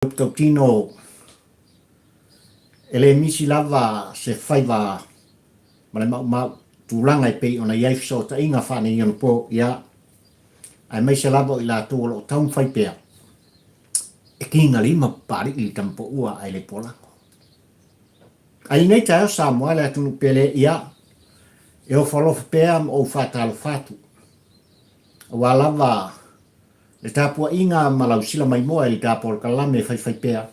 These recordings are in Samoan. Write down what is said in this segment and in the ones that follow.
Upu tautino, E le misi lava se faiva ma le maumau tulaga e pei ona i ai fesootaiga faaneionapo, ia, aemaise lava o i latou o lo o taumafai pea e kigalima papalii le tamapaua ae le polago. Ae i lenei taeao Samoa le atunuu pele, ia, e ofo alofa pea ma ou faatalofa atu, aua lava Le tapuaiga ma lau sila maimoa i le tapolkalame e faifaipea.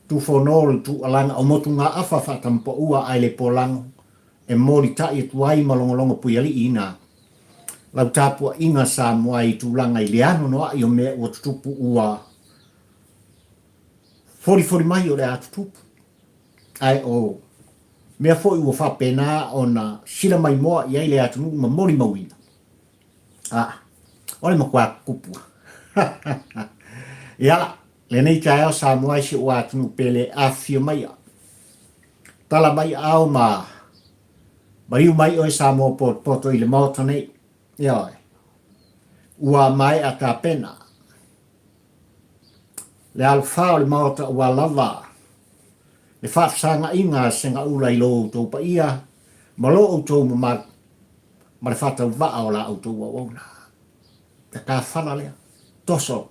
Tufono le tuualana o motugaafa faatamapaua ae le polago e molitai atu ai ma logologo puialii ina lau tapuaiga Samoa i tulaga i le anoanoai o mea ua tutupu ua folifoli mai o le a tutupu ae o mea foi ua faapena ona sila maimoa i ai le atunuu ma molimauina. Ah, o le matua kupu. Ia, lenei taeao Samoa i si ou atunuu pele afifio mai. Tala mai ao ma maliu mai oe Samoa potopoto i le Maota nei. Ioe. Ua maea tapena le alofā o le Maota ua lava le faafesagaiga a Segaula i lo outou paia ma lo outou mamalu ma le faatauvaa o la outou auauna. Le tafala lea, toso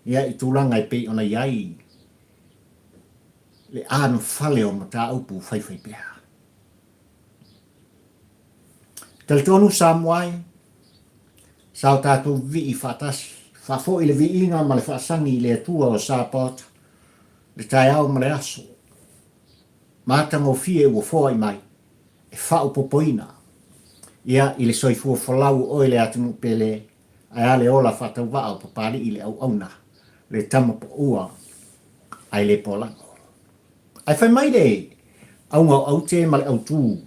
ia i tulaga e pei ona i ai le anofale o mataupu faifaipea. Talitonu Samoa e, sa o tatou vivii faatasi, faafoi le viiga ma le faasagi i le Atua o Sapaota, le taeao ma le aso matagofie ua foai mai e faaopopoina ia i le soifua folau o oe le atunuu pele ae a le ola faatauvaa o Papalii le auauna, le tama paua ae le polago. Ae fai mai le auga o aute ma le autū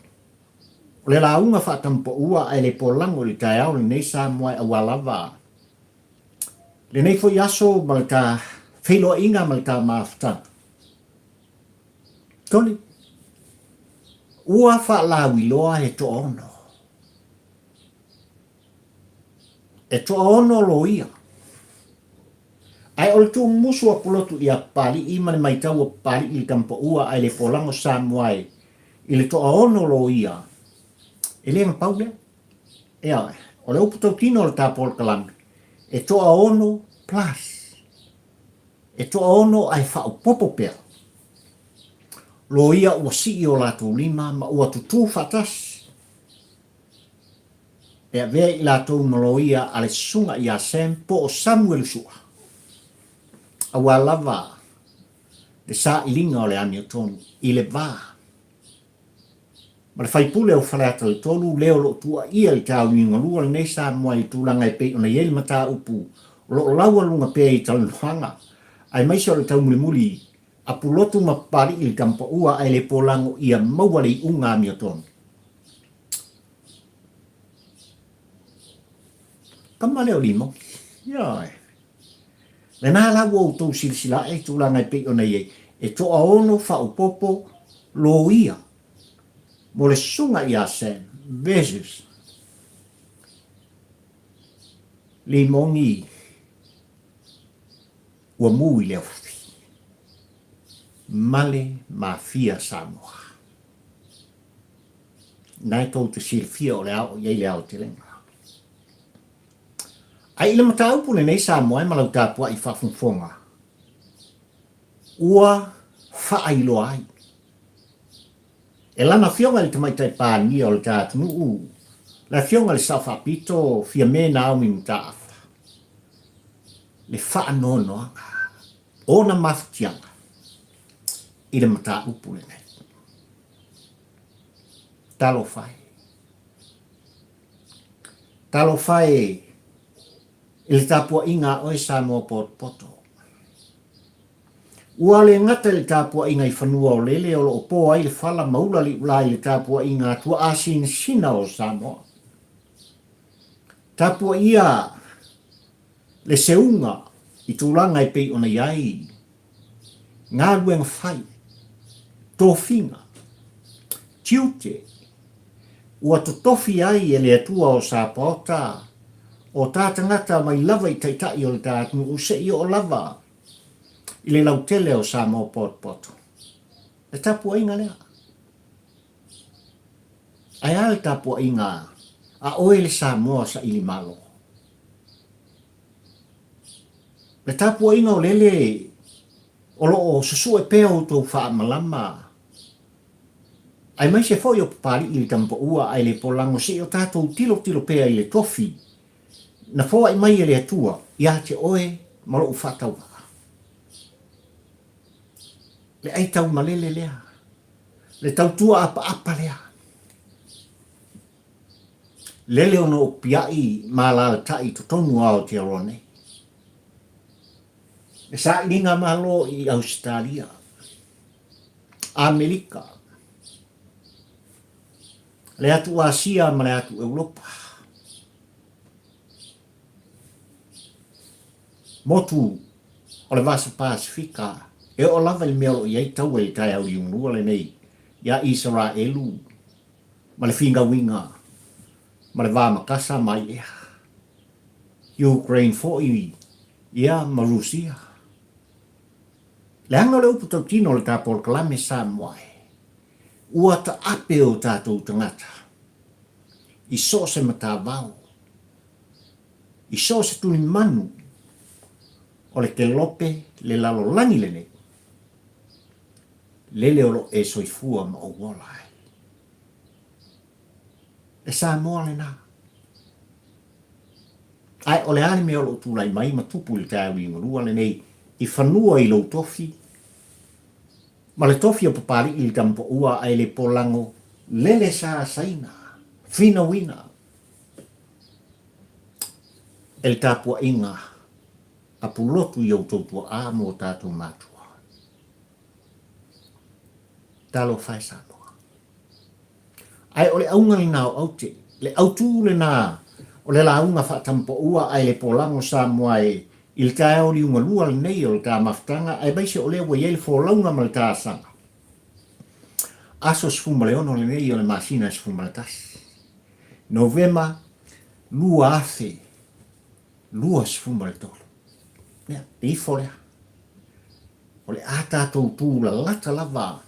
o le lauga faatama paua ae le polago i le taeao lenei Samoa e aua lava lenei foi aso ma le ta feiloaiga ma le ta mafutaga. Toli. Ua faalauiloa he toaono. E toaono loia. Ae o le tuumusu a Pulotu ia Papalii ma le maitau a Papalii i le tamapaua ae le polago Samoa e i le toaono loia, e le gapau lea. Ioe, o le upu tautino o le ta polokalame, e toaono plus. E toaono ae faaopoopo pea. Loia ua sii o latou lima ma ua tutū faatasi. E avea i latou ma loia a le susuga ia Sam po o Samuelu Sua, aua lava le sailiga o le amiotonu i le va ma le faipule o Faleata le 3 lea o lo o tuuaia i le tauniugalua lenei Samoa i tulaga e pei ona i ai le mataupu o lo o laualuga pea i talanoaga aemaise o le taumulimuli a Pulotu ma Papalii i le tamapaua ae le polago ia maua le iuga amiotonu. Tama lea o Limoki. Ioe. Lena la ua outou silasila ae i tulaga e pei ona i ai, e toaono faaopoopo loia mo le susuga ia Sam versus Limogi ua mu i le afiafi. Male mafia Samoa. Na e tou te silafia o le a oo i ai le aotelega. Ae i le mataupu lenei Samoa e ma lau tapuai faafogafoga, ua faailoa ai e lana Afioga i le Tamaitai Palemia o le ta atunuu, le Afioga i le Sao Faapito Fiame Naomi Mataafa, le faanoanoaga, ona mafatiaga i le mataupu lenei. Talofa e. Talofa e i le tapuaiga a oe Samoa potopoto. Ua le gata i le tapuaiga i fanua o lele o lo o po ai le fala ma ula liulā i le tapuaiga a tuaa sinasina o Samoa. Tapuaia le seuga i tulaga e pei ona i ai galuega fai, tofiga, tiute, ua totofi ai e le Atua o Sapaota o ta tagata mai lava i taitai o le ta atunuu seia oo lava. i le lautele o Samoa potopoto. Le tapuaiga lea. Ae a le tapuaiga a oe le Samoa saili malo? Le tapuaiga o lele o lo o susue pea outou faamalama aemaise foi o Papali'i le Tamapaua ae le polago se i o tatou tilotilo pea i le tofi na foai mai e le Atua ia te oe ma lou faatauvaa. Le ai taumalele lea, le tautua apaapa lea. Lele ona ou pia'i ma alalatai i totonu o Aotearoa nei. Le sailiga Malo i Ausetalia, Amerika, le atu Asia ma le atu Europa. Motu o le Vasa Pasifika, e oo lava i le mea o lo o i ai taua i le taeao liugalua lenei iā Isaraelu ma le finauiga ma le va makasa ma aiea. Ukraine foi ia ma Rusia. Leaga o le upu tautino o le ta polokalame Samoa e, ua taape o tatou tagata i so o se matavao, i so o se tulimanu o le kelope le lalolagi lenei, lele o lo o e soifua ma ou ola ai. E Samoa lena. Ae o le a le mea o lo o tulai mai ma tupu i le taeao liugalua lenei i fanua i lou tofi, ma le tofi o Papali'i i le Tamapaua ae le polago lele sa asaina, finauina e le tapuaiga a Pulotu i outou tuaa ma o tatou matua. Talofa e Samoa. Ae o le auga lena o aute, le autū lena o le lauga faatamapaua ae le polago Samoa e i le taeao liugalua lenei o le ta mafutaga aemaise o lea ua i ai le folauga ma le ta asaga. Aso 16 lenei o le masina 11, Novema 2023. Ia, e ifo lea. O le a tatou tu lalata lava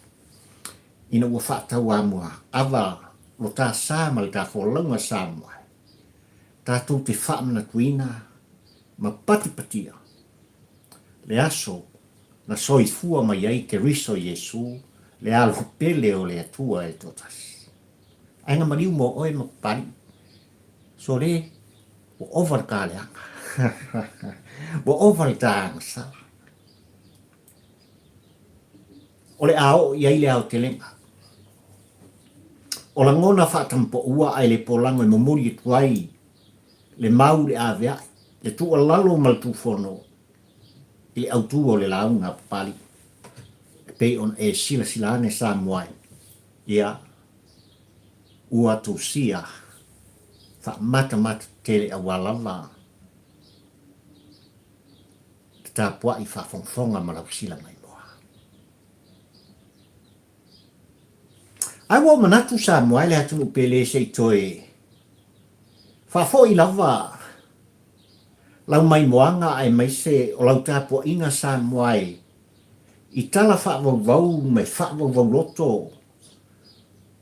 ina ua faatauamua ava lo ta sa ma le ta folauga Samoa, tatou te faamanatuina ma patipatia le aso na soifua mai ai Keriso Iesu, le Alo pele o le Atua e toatasi. Ae na maliu mo oe ma Papali'i. Sole, ua ova le ta leaga. Ua ova le ta agasala. O le a oo i ai le aotelega. O lagona faatamapaua ae le polago e momoli atu ai le mau i le avea'i, le tuualalo ma le tufono i le autū o le lauga a Papali'i e pei ona e silasila ane Samoa e, ia, ua tusia faamatamata tele auā lava te tapua'i faafogafoga ma lau sila maimoa. Ae ua ou manatu Samoa e le atunuu pele se i toe faafo'i lava lau maimoaga aemaise o lau tapua'iga Samoa e i tala faavauvau ma e faavauvauloto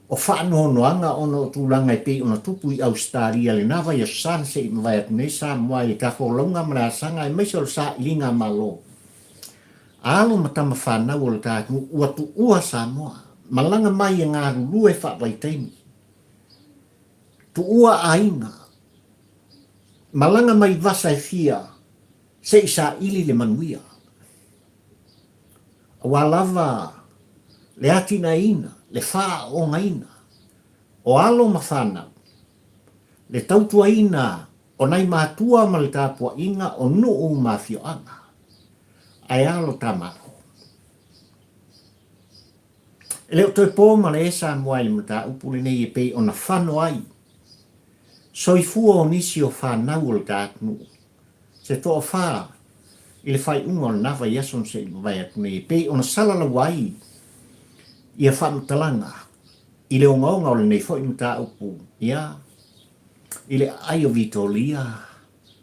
o faanoanoaga ona o tulaga e pei ona tupu i Ausetalia lena vaiaso sa na se i mavae atu nei Samoa i le tafolauga ma le asaga aemaise o le sailiga malo a alo ma tama fanau o le ta atunuu ua tuua Samoa malaga mai e galulue faavaitaimi tuua aiga malaga mai vasa e fia se i saili le manuia. Aua lava le atinaeina, le faaoogaina o alo ma fanau, le tautuaina o nai matua ma le tapuaiga o nuu ma afioaga, ae a lo ta Malo? E le o toe po ma le Samoa i le mataupu lenei e pei ona fano ai soifua o nisi o fanau o le ta atunuu se toafa i le faaiuga o lena vaiaso na se i mavae atu nei e pei ona salalau ai ia faamatalaga i le ogaoga o lenei foi mataupu, ia, i le aai o Vitoria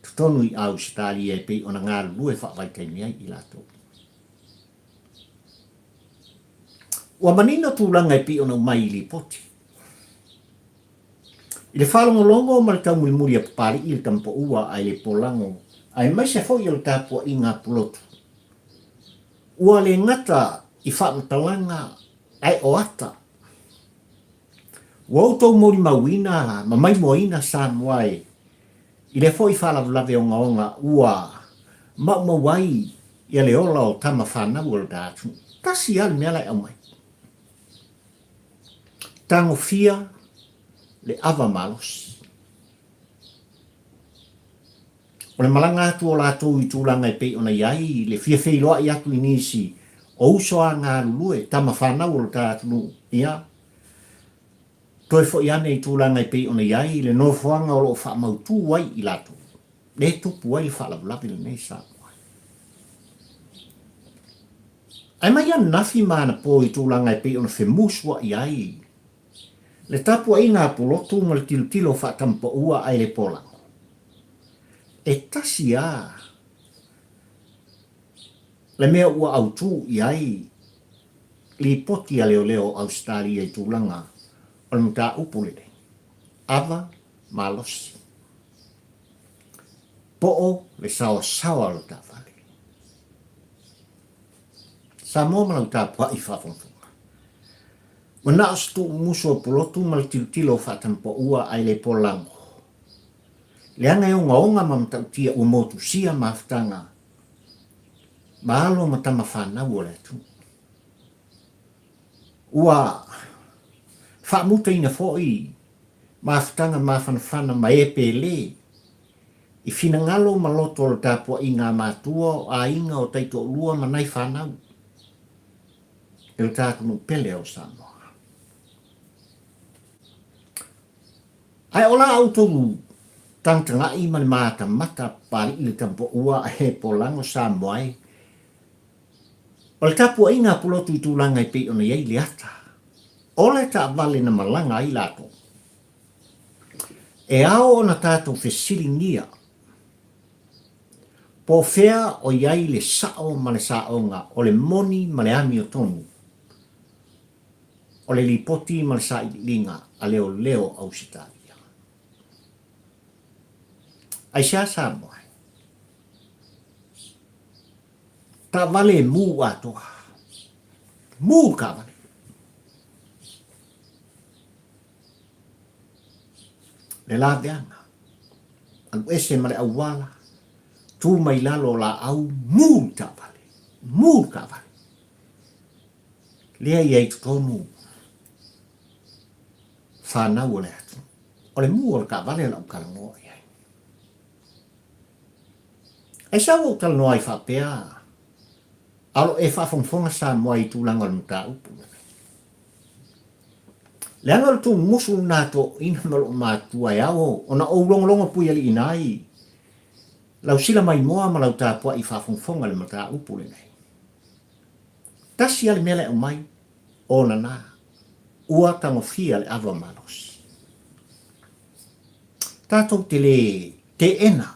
totonu i Ausetalia e pei ona galulue faavaitaimi ai i latou. Ua manino tulaga e pei ona aumai i Lipoti. I le faalogologo ma le taumulimuli a Papalii i le tamapaua a le Polago aemaise foi o le tapuaiga a Pulotu, ua le gata i faamatalaga ae o ata. Ua outou molimauina ma maimoaina Samoa e i lea foi faalavelave ogaoga ua maumau ai ia le ola o tama fanau o le ta atunuu. Tasi lava le mea la e aumai. Tagofia le ava malosi. O le malaga atu o latou i tulaga e pei ona i ai le fia feiloai atu i nisi o uso a galulue, tama fanau o lo ta atunuu, ia, toe foi ane i tulaga e pei ona i ai le nofoaga o lo o faamautu ai i latou, le tupu ai le faalavelave lenei Samoa. Ae mai ananafi ma anapo i tulaga e pei ona femusuai ai le tapuaiga a Pulotu ma le tilotilo faatamapaua ae le polago. E tasi a le mea ua autu i ai lipoti a leoleo o Ausetalia i tulaga o le mataupu lenei, ava malosi. Poo le saoasaoa o le taavale. Samoa ma lau tapuai faafogafoga. Ua na o se tuumusu o Pulotu ma le tilotilo o faatamapaua ae le polago. Leaga e ogaoga ma matautia ua motusia mafutaga ma alo ma tama fanau o le atunuu. Ua faamutaina foi mafutaga mafanafana ma e pele i finagalo ma loto o le tapuaiga a matua o aiga o taitoalua ma nai fanau e le ta atunuu pele o Samoa. Ae o la outou tagatagai ma le matamata Papalii le Tampaua ae Polago Samoa e. O le tapuaiga a Pulotu i tulaga e pei ona i ai le ata o le taavale na malaga ai latou. E ao ona tatou fesiligia po o fea o i ai le sao ma le saoga o le moni ma le amiotonu o le lipoti ma le sailiiliga a leoleo o Ausetalia. Aisea Samoa? Taavale e mū atoa. Mū le taavale. Le laveaga. Alu ese ma le auala, tu mai lalo o laau, mū le taavale. Mū le taavale. Lea ia i totonu whanau o le atu. O le mū o le taavale o lau talanoa i ai. Aisea ua ou talanoa ai faapea, a o lo o e faafogafoga Samoa i tulaga o le mataupu lenei? Leaga o le tumusu lena toeaina ma lou matua e ao ona ou logologo puialiiina ai lau sila maimoa ma lau tapuai faafogafoga i le mataupu lenei. Tasi lava le mea la e aumai, o lana, ua tagofia le ava malosi. Tatou te le teena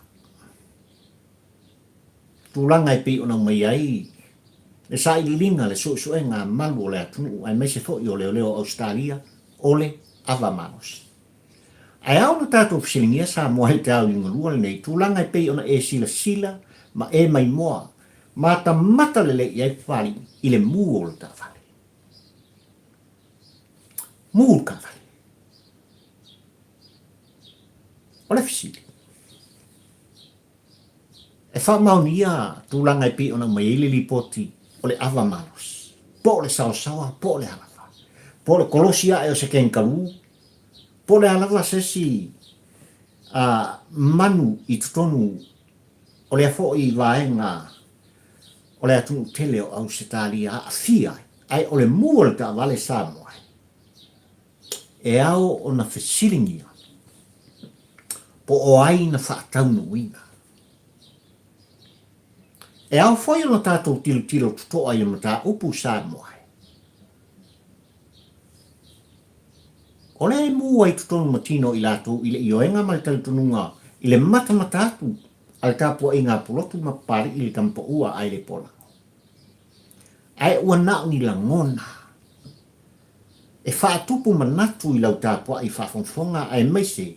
tulaga e pei ona aumai ai le sailiiliga, le suesuega a malu o le atunuu aemaise foi o leoleo o Ausetalia o le ava malosi. Ae ao ona tatou fesiligia Samoa i te ao liugalua lenei tulaga e pei ona e silasila ma e maimoa matamata lelei i ai Papalii i le mū o le taavale. Mū le taavale. O le fesili, e faamaonia tulaga e pei ona aumai ai le lipoti o le ava malosi, po o le saosaoa, po o le a lava, po o le kolosi ae o se kenkalū, po o le a lava se isi manu i totonu o lea foi vaega o le atunuu tele o Ausetalia aafia ai, ae o le mū o le taavale Samoa e ao ona fesiligia po o ai na faataunuuina. E ao foi ona tatou tilotilo totoa i le mataupu Samoa. O lea e mū ai totonu ma tino i latou i le ioega ma le talitonuga i le matamata atu a le tapuaiga a Pulotu ma Papalii i le tamapaua a Aelepolago. Ae ua na o ni lagona. E faatupu manatu i lau tapuai faafogafoga aemaise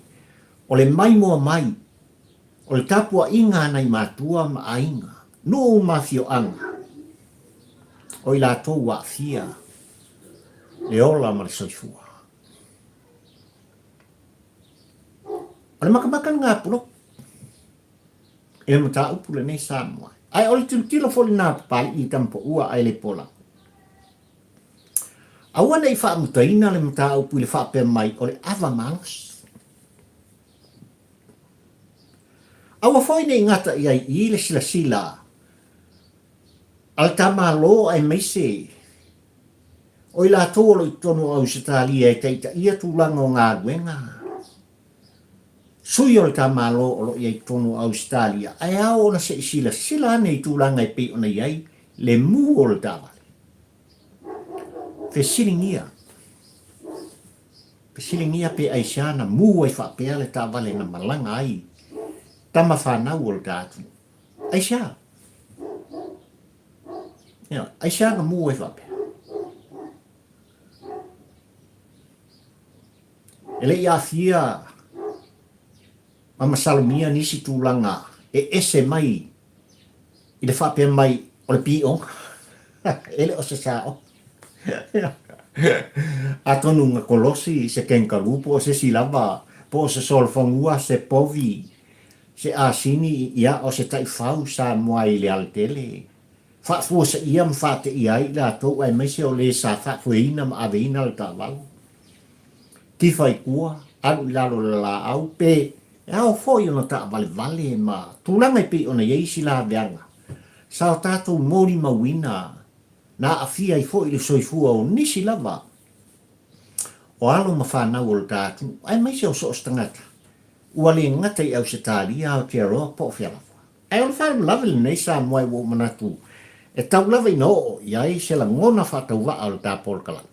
o le maimoa mai o le tapuaiga a nai matua ma aiga, nuu ma afioaga o i latou ua aafia le ola ma le soifua. O le makamaka lena a Puloku i le mataupu lenei Samoa. Ae o le tilotilo foi lena a Papalii i Tamapaua ae le Pola. Aua ne i faamutaina le mataupu i le faapea mai o le ava malosi. Aua foi ne i gata i ai i le silasila a le ta Malo aemaise o i latou o lo o i totonu o Ausetalia e taitaia tulaga o galuega sui o le ta Malo o lo o i ai i totonu o Ausetalia, ae ao ona se i silasila ane i tulaga e pei ona i ai le mu o le taavale. Fesiligia. Fesiligia pe aisea na mu ai faapea le taavale na malaga ai tama fanau o le ta atunuu. Aisea? Ioe, aisea na mu ai faapea? E le i aafia ma masalomia nisi tulaga e ese mai i le faapea mai o le pioga, e le o se sao. Atonu na kolosi se kenkalu po o se isi lava, po o se solofanua, se povi, se asini, ia, o se taifau Samoa i le alatele. Faafuaseia ma faateia ai i latou aemaise o le sa faafoeina ma aveina le taavale. Tifa i tua, alu i lalo o le laau, pe e ao foi ona taavalevale ma tulaga e pei ona i ai isi laveaga sa o tatou molimauina na aafia ai foi le soifua o nisi lava o alo ma fanau o le ta atunuu aemaise o so o se tagata ua le gata i Ausetalia, Aotearoa po o fea lava. Ae o le faalavelave lenei Samoa ua ou manatu e tau lava ina oo i ai se lagona faatauvaa o le ta polokalame.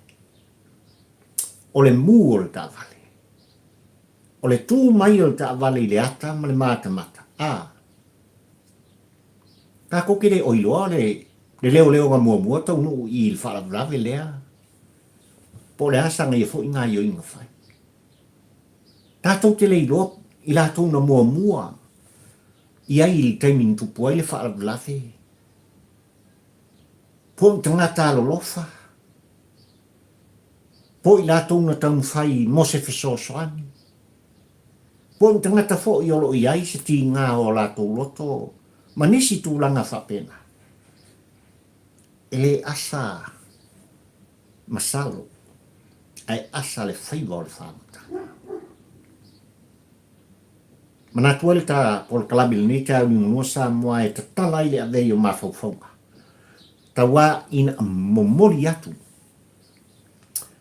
O le mu o le taavale. O le tu mai o le taavale i le ata ma le matamata, a. Tatou te le o iloa le le leoleoga muamua taunuu i i le faalavelave lea, po o le a sana ia foi gaioiga fai. Tatou te le iloa i latou na muamua i ai i le taimi na tupu ai le faalavelave, po o ni tagata alolofa, po o i latou na taumafai mo se fesoasoani, po o ni tagata foi o lo o i ai se tiga o latou loto ma nisi tulaga faapena. E le asa masalo, ae asa le faiva o le faamatalaga. Manatu ai le ta polokalame i lenei taeao liugalua Samoa e tatala ai le avea i o mafaufauga. Tauā ina momoli atu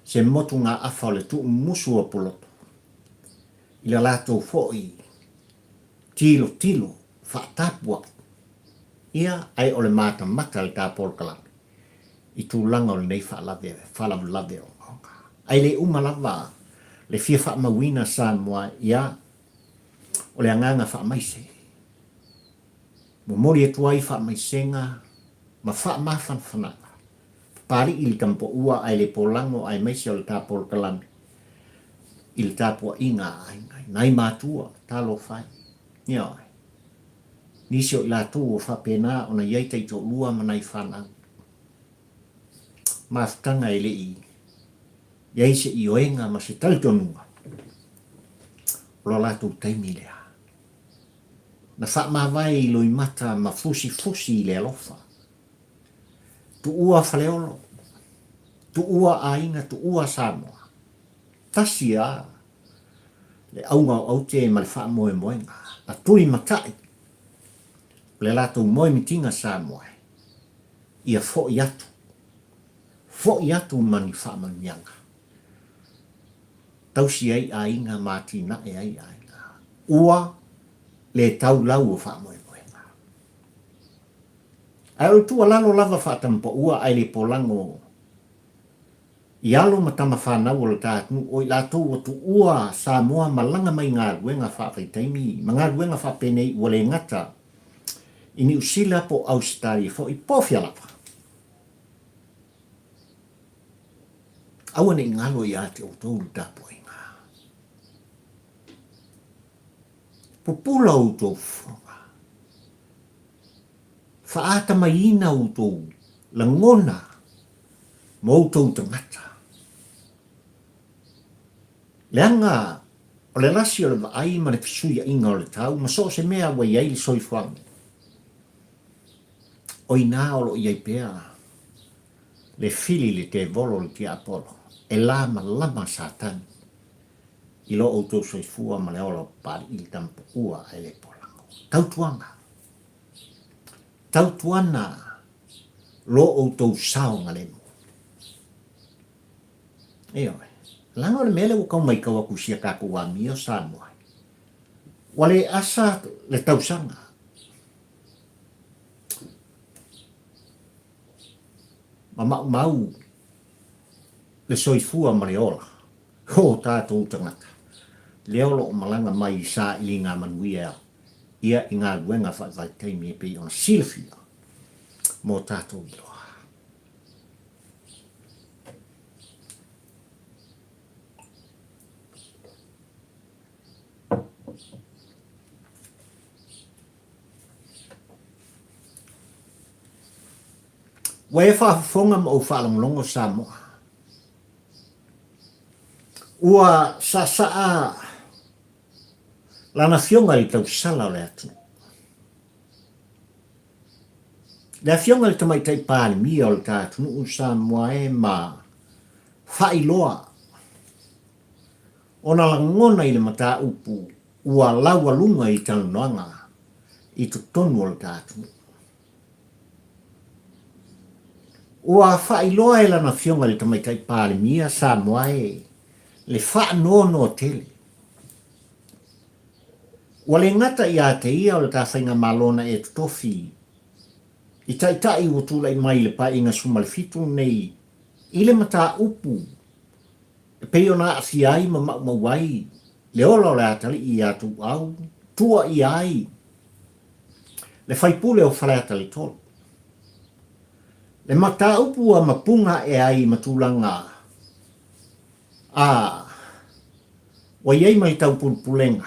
se motugaafa o le tuumumusu o Pulotu i la latou foi tilotilo faatapuai ia ae o le matamata le ta polokalame i tulaga o lenei faalavelave ogaoga. Ae le uma lava le fia faamauina Samoa ia o le agaga faamaise. Momoli atu ai faamaisega ma faamafanafanaga Papalii i le Tamapaua ae le polago aemaise o le ta polokalame i le tapuaiga a aiga i nai matua, talofa e. Ioe. Nisi o i latou ua faapena ona i ai taitoalua ma nai fanau. Mafutaga e le i i ai se ioega ma se talitonuga o lo latou taimi lea. Na faamavae i loimata ma fusifusi i le alofa. Tuua Faleolo, tuua aiga, tuua Samoa. Tasi a le auga o aute ma le faamoemoega na tulimatai o le latou moemitiga Samoa ia foi atu, foi atu ma ni faamanuiaga, tausi ai aiga ma atinae ai aiga. Ua le tau lau o faamoemoega. Ae o le tuualalo lava faatamapaua ae le polago I alo ma tama fanau o le ta atunuu, o i latou ua tuua Samoa malaga mai galuega faavaitaimi ma galuega faapenei ua le gata i Niu Sila po o Ausetalia foi, po o fea lava. Aua ne i galo ia te outou le tapuaiga. Pupula outou fofoga. Faatamaiina outou lagona ma outou tagata. Leaga o le lasi o le vaai ma le fesuiaiga o le tau ma so o se mea ua i ai le soifuaga, o i ina o lo o i ai pea le fili le tevolo le tiapolo e lamalama Satani i lo outou soifua ma le ola o Papali'i le Tama Paua ae le polago. Tautuana! Tautuana lo outou saogalemu. Ioe. Leaga o le mea lea ua tau matau atu i si a tatou amio Samoa, ua le asa le tausaga. Ma maumau le soifua ma le ola o tatou tagata lea o lo o malaga mai i sailiga manuia ia i galuega faavaitaimi e pei ona silafia mo tatou iloa. Ua e faafofoga ma ou faalogologo Samoa. Ua saasaa lana afioga i le tausala o le atunuu. Le afioga i le Tamaitai Palemia o le ta atunuu Samoa e ma faailoa ona lagona i le mataupu ua laualuga i talanoaga i totonu o le ta atunuu. Ua faailoa e lana afioga i le Tamaitai Palemia Samoa e le faanoanoa tele. Ua le gata ia te ia o le ta faigamalo na e totofi i taitai ua tulai mai i le Paeaiga 17 lenei i le mataupu e pei ona aafia ai ma maumau ai le ola o le atalii ia Tuuau, tuuaia ai le faipule o Faleata le 3. Le mataupu ua mapuga ae ai ma tulaga a ua i ai ma le taupulepulega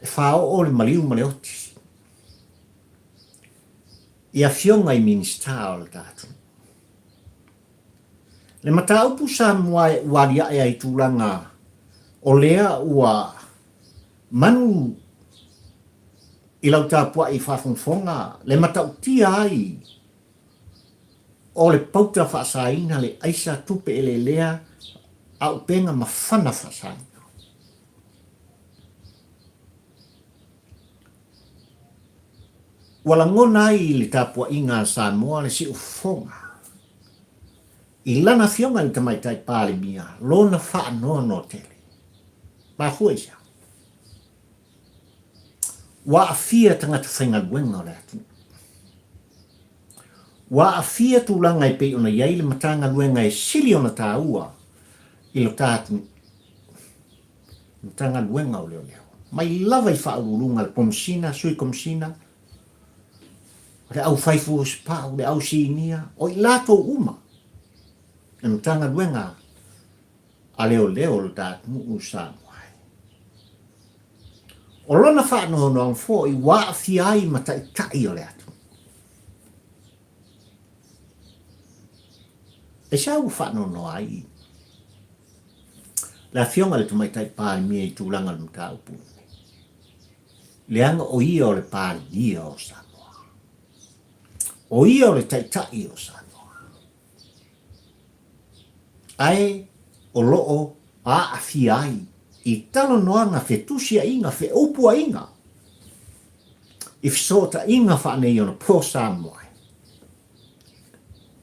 e faaoo le maliu ma le oti i afioga i Minisita o le tatou. Le mataupu Samoa e ua aliae ai tulaga o lea ua manu i lau tapuai faafogafoga le matautia ai o le pauta faasaina le aisa tupe eleelea auupega mafana faasaina. Ua lagona ai i le tapuaiga a Samoa le siufofoga i lana afioga i le Tamaitai Palemia lona faanoanoa tele. Mafua i se aha? Ua aafia tagata faigaluega o le atunuu. Ua aafia tulaga e pei ona i ai le Matagaluega e sili ona taua i lo ta atunuu, Matagaluega o Leoleo. Mai lava i Faauluuluga le Komesina, Sui Komesina, le au fai fuausupau, le au sinia, o i latou uma le Matagaluega a Leoleo o lo ta atunuu o Samoa. O lona faanoanoaga foi ua aafia ai ma taitai o le atunuu. Aisea ua faanoanoa ai le Afioga i le Tamaitai Palemia i tulaga o le mataupu lenei? Leaga o ia o le Palemia o Samoa. O ia o le Taitai o Samoa. Ae o lo o aafia ai i talanoaga fetusiaiga, feupuaiga i fesootaiga faaneionapo Samoa,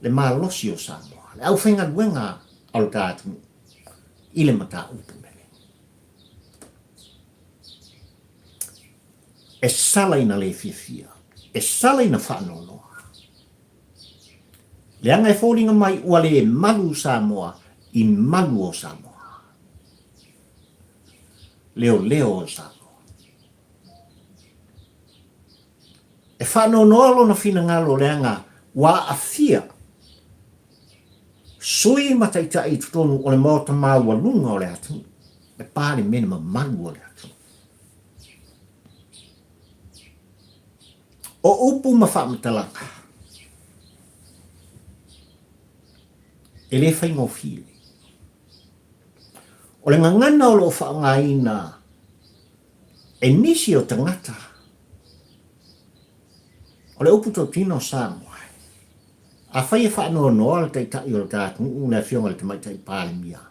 le malosi o Samoa, le aufaigaluega a lo ta atunuu i le mataupu lenei. E sala ina le fiafia, e sala ina faanoanoa. Leaga e foliga mai ua le malu Samoa i malu o Samoa. Leoleo o Samoa. E faanoanoa lona finagalo leaga ua aafia Sui ma taitai i totonu o le Maota maualuga o le atunuu, le Palemene mamalu o le atunuu. O upu ma faamatalaga, e le faigofie. O le gagana o lo o faaaogaina e nisi o tagata, o le upu tautino Samoa, afai e faanoanoa le Taitai o le ta atunuu, le Afioga i le Tamaitai Palemia,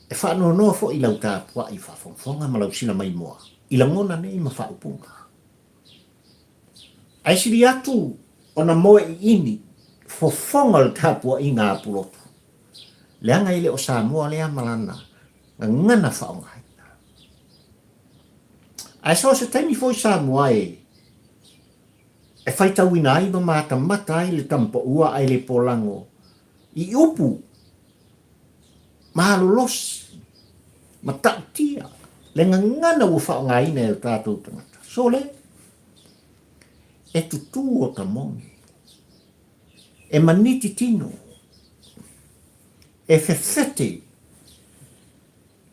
e faanoanoa foi i lau tapuai faafogafoga ma lau sila maimoa i lagona nei ma faaupuga. Ae sili atu ona moe iini fofoga o le tapuaiga a Pulotu, leaga e le o Samoa lea ma lana gagana faaaogaina. Ae so o se taimi foi Samoa e e faitauina ai ma matamata ai le tamapaua ae le polago i upu malolosi ma ta'utia le gagana ua faaaogaina e o tatou tagata. Sole, e tutū o ta moni, e maniti tino, e fefete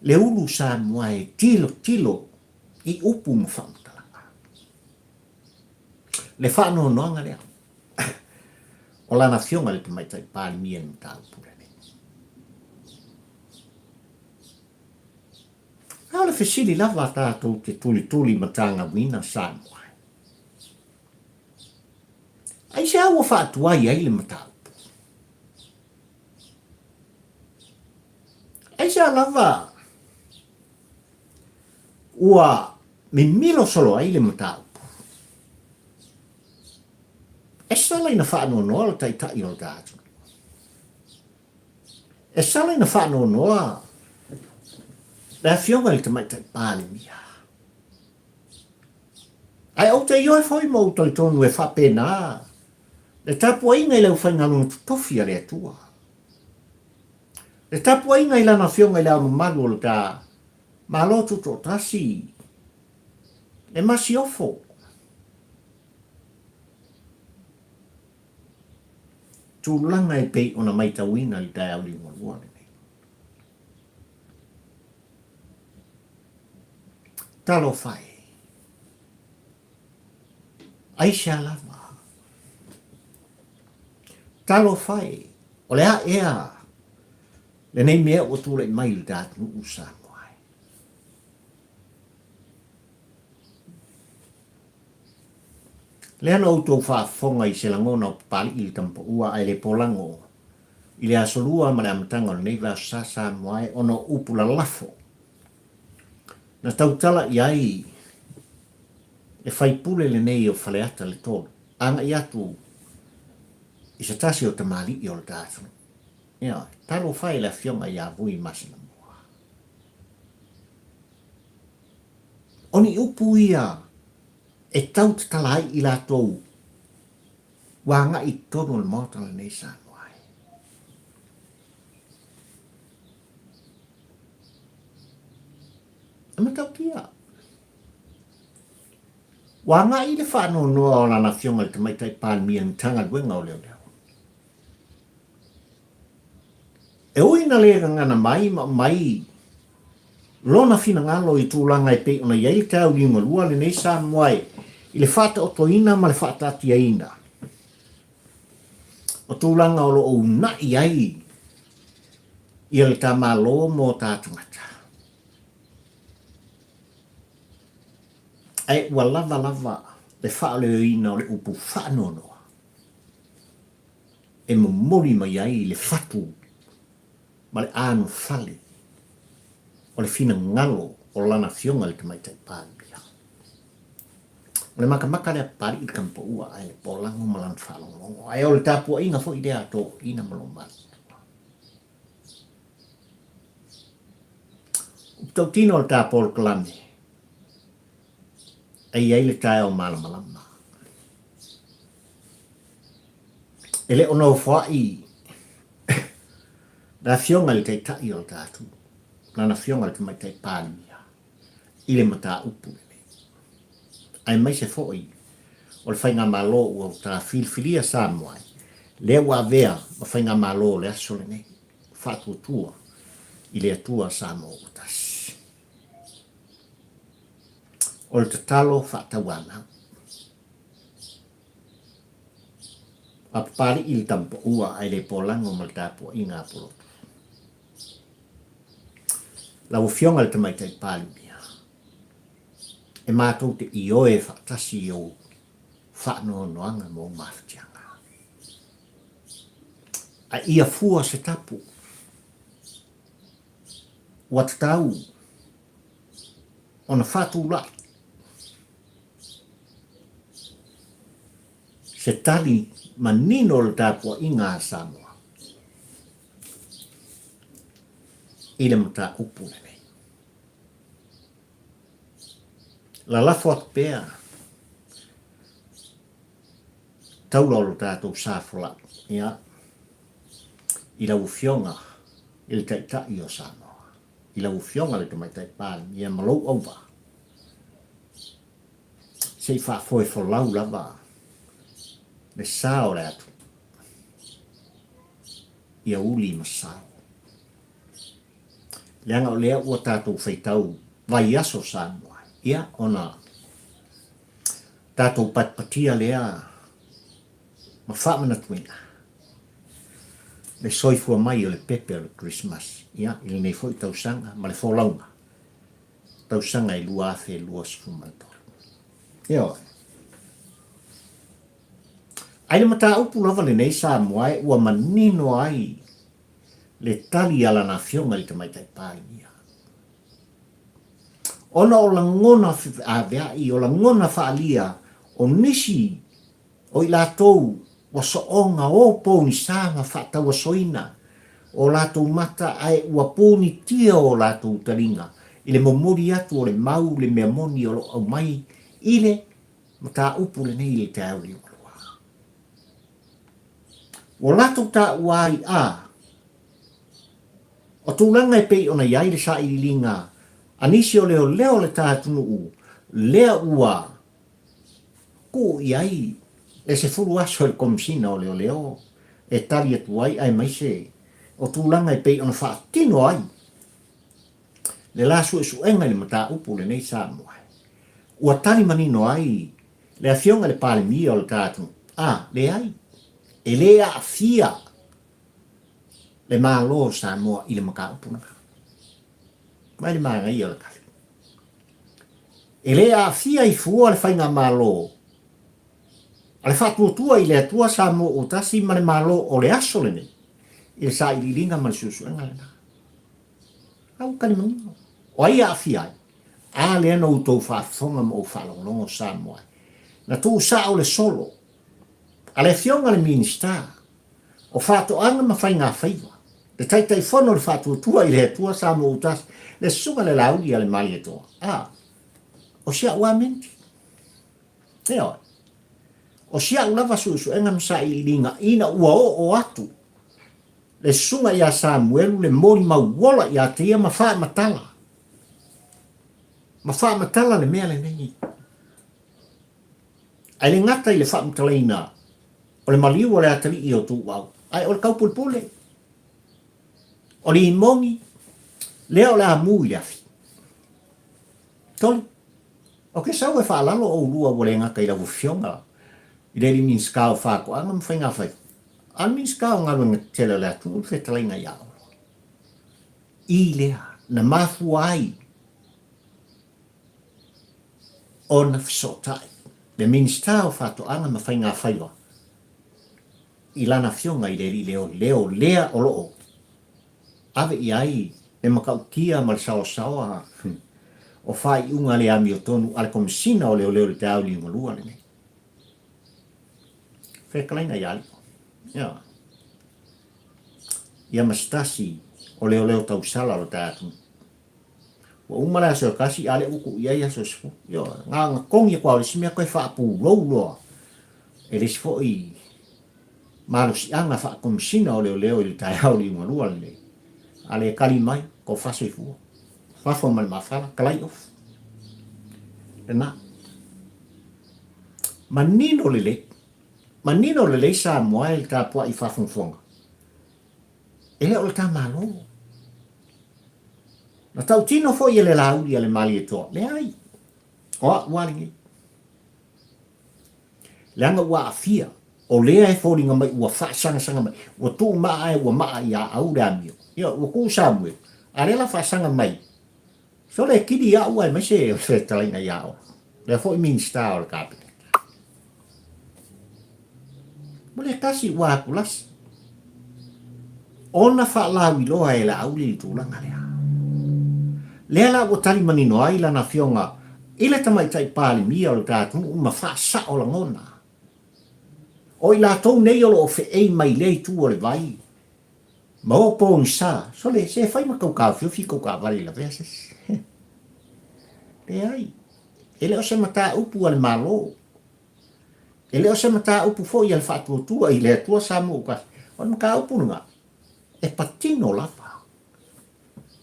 le ulu Samoa e tilotilo i upu ma faamatalaga. Le faanoanoaga lea o lana Afioga i le Tamaitai Palemia i le mataupu lenei. A o le fesili lava a tatou te tulituli matagauina Samoa. Aisea ua faatuai ai le mataupu? Aisea lava ua mimilo solo ai le mataupu? E sala ina faanoanoa le Taitai o le ta atunuu. E sala ina faanoanoa le Afioga i le Tamaitai Palemia. Ae ou te ioe foi ma ou talitonu e faapena le tapuaiga i le aufaigaluega totofi a le Atua. Le tapuaiga i Lana Afioga i le Ao Mamalu o le ta Malo Tutoatasi, le Masiofo. Tulaga e pei ona maitauina i le taeao liugalua lenei. Talofa e! Aisea lava? Talofa e! O le a ea lenei mea ua tulai mai i le ta atunuu Samoa e? Lea na outou faafofoga i se lagona o Papali'i i le Tamapaua ae le polago i le Aso Lua ma le amataga o lenei vaiaso sa Samoa e ona o upu lalafo na tautala i ai le faipule lenei o Faleata le Tolu agai atu i se tasi o tamalii o le ta atunuu. Ioe, talofa e le Afioga ia Vui Masinamua. O ni upu ia e tau tatala ai i latou ua agai i totonu o le Maota lenei Samoa ai. E matautia. Ua agai le faanoanoa o lana Afioga i le Tamaitai Palemia i le Matagaluega o Leoleo. E ui ina le gagana mai ma aumai lona finagalo i tulaga e pei ona i ai le taeao liugalua lenei Samoa i le faataotoina ma le faataatiaina o tulaga o lo o uunai ai ia le ta Malo mo ta tagata. Ae ua lava lava le faaleoina o le upu faanoanoa e momoli mai ai le fatu ma le anofale o le finagalo o Lana Afioga i le Tamaitai Palemia. O le makamaka lea Papali'i le Tamapaua ae le polago ma lana faalogologo, ae o le tapuaiga foi lea a toeaiina ma loomatutua. Upu tautino o le ta polokalame, e i ai le taeao malamalama. E le o nofoai le Afioga i le Taitai o le tatou, lana Afioga i le Tamaitai Palemia i le mataupu lenei, aemaise foi o le Faigamalo ua ta filifilia Samoa ai. Lea ua avea ma Faigamalo o le aso lenei, Faatuatua i le Atua Samoa ua tasi. O le tatalo faatauanau. A Papali'i le tama paua ae le polago ma le tapuaiga a Pulotu. Lau Afioga i le Tamaitai Palemia, e matou te ioe faatasi i ou faanoanoaga ma ou mafatiaga. A ia fua se tapu, ua tatau ona faatulai se tali manino o le tapuaiga a Samoa i le mataupu lenei. Lalafo atu pea taula o lo tatou sa folau, ia, i lau Afioga i le Taitai o Samoa, i lau Afioga i le Tamaitai Palemia ma lou auvaa, se i faafoe folau lava le sa o le atunuu ia uli ma sao. Leaga o lea ua tatou faitau vaiaso Samoa, ia ona tatou patipatia lea ma faamanatuina le soifua mai o le pepe o le Kerisimasi, ia, i lenei foi tausaga ma le folauga tausaga e 2023. Ioe. Ai le mataupu lava lenei Samoa e ua manino ai le tali a lana afioga i le Tamaitai Palemia. Ona o lagona feaveai, o lagona faaalia o nisi o i latou ua soona o pogisa ma faatauasoina o latou mata ae ua punitia o latou taliga i le momoli atu o le mau le mea moni o lo o aumai i le mataupu lenei i le taeao liugalua. Ua latou taua ai a o tulaga e pei ona i ai le sailiiliga a nisi o leoleo o le ta atunuu lea ua tuu i ai le 10 aso e le Komesina o Leoleo e tali atu ai aemaise o tulaga e pei ona faatino ai le la suesuega i le mataupu lenei Samoa. Ua tali manino ai le Afioga i le Palemia o le ta atunuu, a, leai, e le aafia le Malo o Samoa i le mataupu lena. Mai le manaia o le tali. E le aafia ai fua le Faigamalo a le Faatuatua i le Atua Samoa ua Tasi ma le Malo o le aso lenei i le sailiiliga ma le suesuega lena. A ua tali manino. O ai e aafia ai? A lea na outou faafofoga ma ou faalogologo Samoa ai. Na tuusao le solo a le Afioga i le Minisita o Faatoaga ma Faigafaiva, le Taitaifono o le Faatuatua i le Atua Samoa ua Tasi, le Susuga i le Laauli a le Malietoa. A, o si a'u amenti. Ioe. O si a'u lava suesuega ma sailiiliga ina ua oo atu le susuga ia Samuelu le molimau ola ia te ia ma faamatala, ma faamatala le mea lenei. Ae le gata i le faamatalaina o le maliu o le atalii o Tuuau, ae o le taupulepule, o le imogi, lea o le a mu i le afi. Toli. O ke sau e faalalo oulua ua le gata i lau Afioga i le alii Minisita o Faatoaga ma Faiga Faiva, a o le Minisita o Galuega Tetele a le atunuu le fetalaiga ia Olo. I lea na mafua ai ona fesootai le Minisita o Faatoaga ma Faiga Faiva i lana afioga i le alii leoleo lea o lo o ave i ai le matautia ma le saoasaoa o faaiuga le amiotonu a le Komesina o Leoleo i le taeao liugalua lenei. Fetalaiga ia Alii. Ia. Ia ma se tasi o leoleo tausala o le ta atunuu. Ua uma le aso e tasi, a lea ua tuu i ai aso e 10. Ioe, na ona togi atu lava o le isi mea toe faapulou loa e le isi foi malosiaga faakomisina o leoleo i le taeao liugalua lenei. A le tali mai, tofa soifua. Fafo ma le mafala, talai off. Lena. Manino lelei. Manino lelei Samoa e le tapuai faafogafoga, e le o le ta Malo. Na tautino foi e le Laauli a le Malietoa, leai, o a'u a lenei. Leaga ua aafia, o lea e foliga mai ua faasagasag mai, ua tuu maa ae ua maa ia au le amio. Ia, ua tuu Samuel, a lea la faasaga mai, sole e kili a'u aemaise o le fetalaiga ia Olo, lea foi Minisita o le Kapeneta. Ua le tasi ua atulasi ona faalauiloa e Laauli le tulaga lea. Lea la ua tali manino ai lana afioga i le tamaitai Palemia o le ta atunuu ma faasao lagona. O i latou nei o lo o feei mai lea itu o le vai ma o pogisa, sole, se fai ma tou taofiofi tou taavale i lavea se isi. Leai, e le o se mataupu a le Malo. E le o se mataupu foi a le Faatuatua i le Atua Samoa ua tasi. O le mataupu lena, e patino lava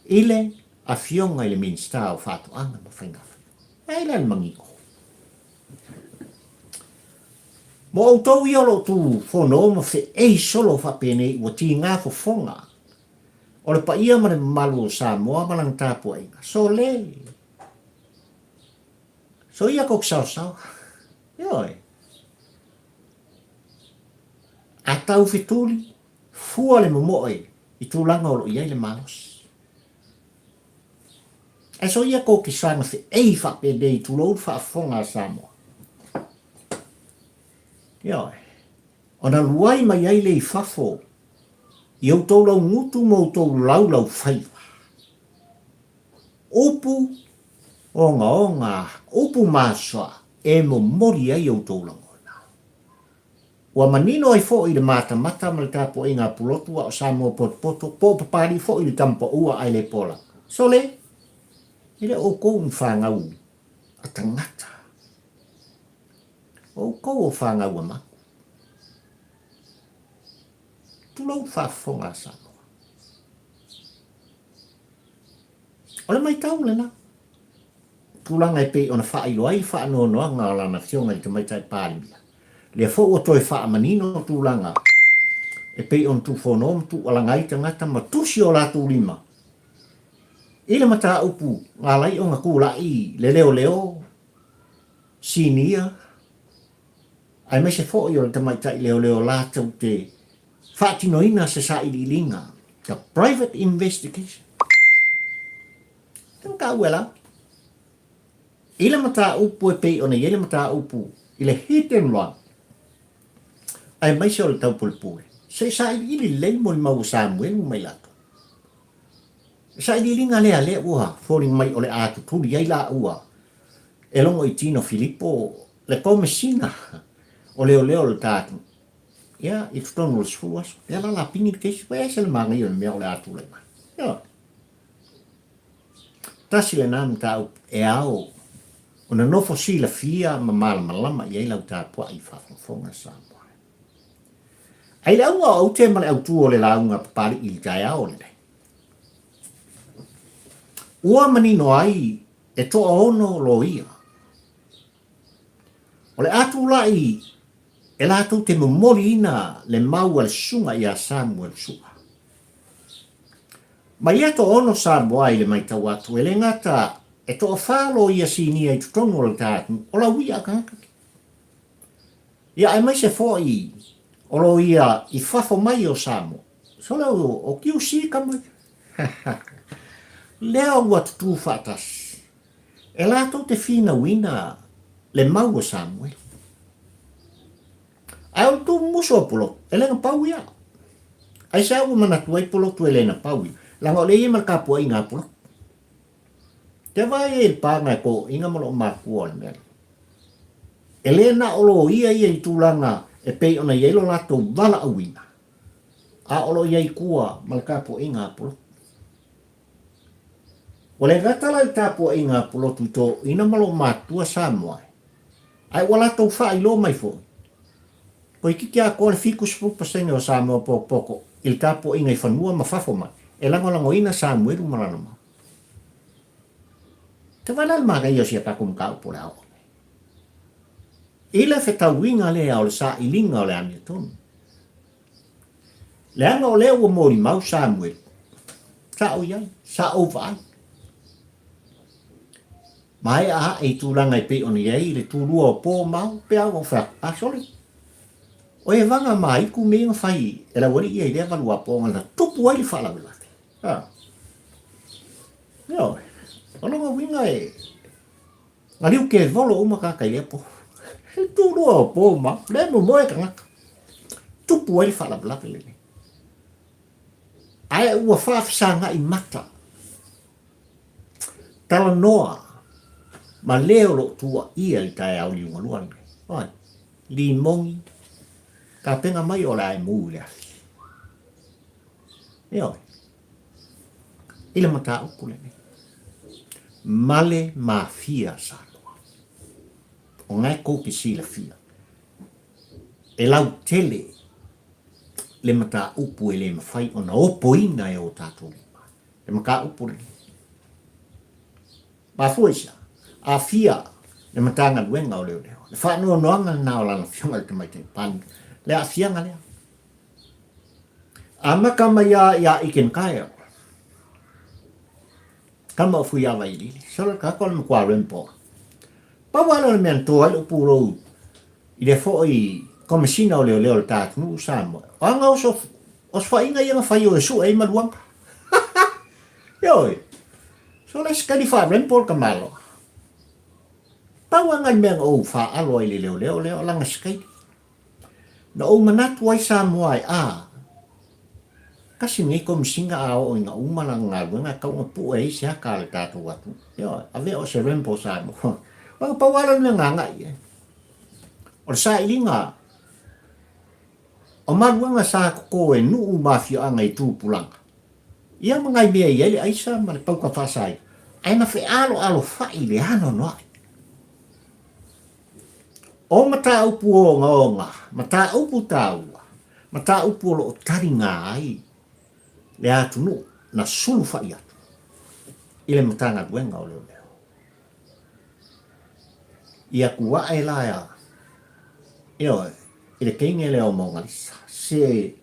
i le Afioga i le Minisita o Faatoaga ma Faiga Faiva. E ai la le manino. Mo outou ia o lo o tufono ma feei solo faapenei ua tiga fofoga o le paia ma le mamalu o Samoa ma lana tapuaiga. Sole! Soia kou saosaoa. Ioe. A tau fetuli, fua le momoe i tulaga o lo o i ai le malosi. Ae soia kou ke saga feei faapenei tulou le faafofoga a Samoa. Ioe. Ona luai mai ai le i fafo i outou laugutu ma outou laulaufaiva. Upu ogaoga, upu masoa e momoli ai outou lagona. Ua manino ai foi le matamata ma le tapuaiga a Pulotu a o Samoa potopoto, po o Papalii foi le tama paua ae le pola. Sole, e le o outou ni fanau a tagata. O outou o fanau a manu. Tulou le faafofoga a Samoa. O le maitau lena tulaga e pei ona faailoa ai le faanoanoaga o lana Afioga i le Tamaitai Palemia. Lea foi ua toe faamanino tulaga e pei ona tuufono ma tuualaga ai tagata ma tusi o latou lima i le mataupu na ala ai ona tulai le leoleo sinia aemaise foi o le tamaitai leoleo latou te faatinoina se sailiiliga, the private investigation. Tau ka ua lau. I le mataupu e pei ona i ai le mataupu i le hit and run, aemaise o le taupulepule, se i sailiili lelei molimau a Samuelu ma i latou. Sailiiliga lea lea ua foliga mai o le a tutuli ai laua e logo i tino Filipo le Komesina o Leoleo o le ta atunuu. Ia, i totonu o le 10 aso. Ia la la pigi le keisi, ua ese le manaia o le mea o le a tulai mai. Ioe. Tasi lena mataupu e ao ona nofo silafia ma malamalama i ai lau tapuai i faafogafoga a Samoa. Ai le auga o aute ma le autu o le lauga a Papalii i le taeao lenei. Ua manino ai e toaono loia. O le a tulai e latou te momoliina le mau a le susuga ia Samuel Sua. Mai lea toaono Samoa i le maitau atu, e le gata e toafa loia sinia i totonu o le ta atunuu, o lauia a tagata. Ia aemaise foi o loia i fafo mai o Samoa. Sole o QC ka mai. Lea ua tutū faatasi. E latou te finauina le mau o Samuel. Ae o le tumusu o Pulotu, e le na pau ia. Aisea ua manatu ai Pulotu e le na pau ia? Leaga o lea e i ai ma le tapuaiga a Pulotu. Te vaai ai i le pāga e toeaiina ma loo matua o le mea lea. E le na o loia ia i tulaga e pei ona i ai lo latou valaauina, a o lo o i ai i tua ma le tapuaiga a Pulotu. Ua le gata la i le tapuaiga a Pulotu i toeaiina ma loo matua Samoa, ae ua latou faailoa mai foi, toeitiiti atoa le 70% o Samoa potopoto i le tapuaiga i fanua ma fafo mai e lagolagoina Samuelu ma lana mau. Te vaai la le manaia o si a tatou mataupu o le a oo nei. I le fetauiga lea o le sailiga o le amiotonu. Leaga o lea ua molimau Samuelu, sa ou i ai, sa ou vaai. Maea ae i tulaga e pei ona i ai le tulua o po ma ao, pe a ua ou fai atu, a sole, o e vaga ma itu mea ia na fai e le aualii ia i lea valuapo na tupu ai le faalavelave. A. Ioe, o lona uiga e Maliu kevolo uma tagata i lea po. He tūrua o pō ma, lea momoe tagata. Tupu ai le faalavelave lenei. Ae ua faafesagai mata. Talanoa ma le o lo o tuuaia i taeao liugalua lenei. Oi, limogi, tapena mai o le a e mū i le afi. Ioe. I le mataupu lenei. Male mafia Samoa. O lena e tou te silafia, e lautele le mataupu e le mafai ona opoina e o tatou lima. Le mataupu lenei. Mafua i se a? Aafia le Matagaluega o Leoleo. Le faanoanoaga lena o lana Afioga i le Tamaitai Palemia, le aafiaga lea. Amata mai lava ia Aiken Kyle, tama o Fuiavailiili, solo le tagata o le matua Rainbow. Pau lava lea o le mea na to ai lou pulou i le foi Komesina o Leoleo o le ta atunuu o Samoa, o aga osofaiga ia na fai o e sue ai maluaga. Ioe, so le sekali faa-Rainbow le tamaloa. Pau lava nai mea na ou faaalo ai i le leoleo lea o lana sikaili. Na ou manatu ai Samoa e a, tasi lenei Komesina a oo ina uma lana galuega e tatau ona pue ai se ata a le tatou atunuu. Ioe, avea o se Rainbow Samoa. Aua na pau lava lea o le mea na agai i ai. O le sailiga o maluaga sa toto e nuu ma afioaga i tupulaga, ia ma nai mea e i ai le aisa ma le pauka faasaina, ae na fealoalofai i le anoanoai. O mataupu ogaoga, mataupu taua, mataupu o lo o taliga ai le atunuu na sulufai atu i le Matagaluega o Leoleo. I atu ae la, ioe, i le teine lea o Mogalisa, se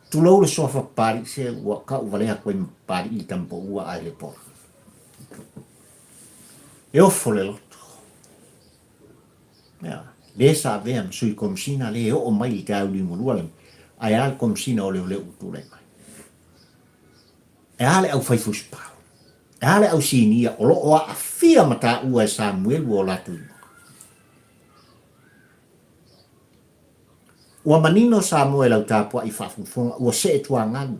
tulou le suafa Papalii, se ua tau valea atu ai ma Papalii i le tama paua ae le pola. E ofo le loto. Ia, le sa avea ma sui komesina le oo mai i te au liugalua lenei, ae a le komesina o leoleo ua tulai mai. E a le aufai fusipau? E a le au sinia o lo o aafia ma taua e Samuelu o latou igoa? Ua manino Samoa i lau tapuai faafogafoga, ua see tuagalu.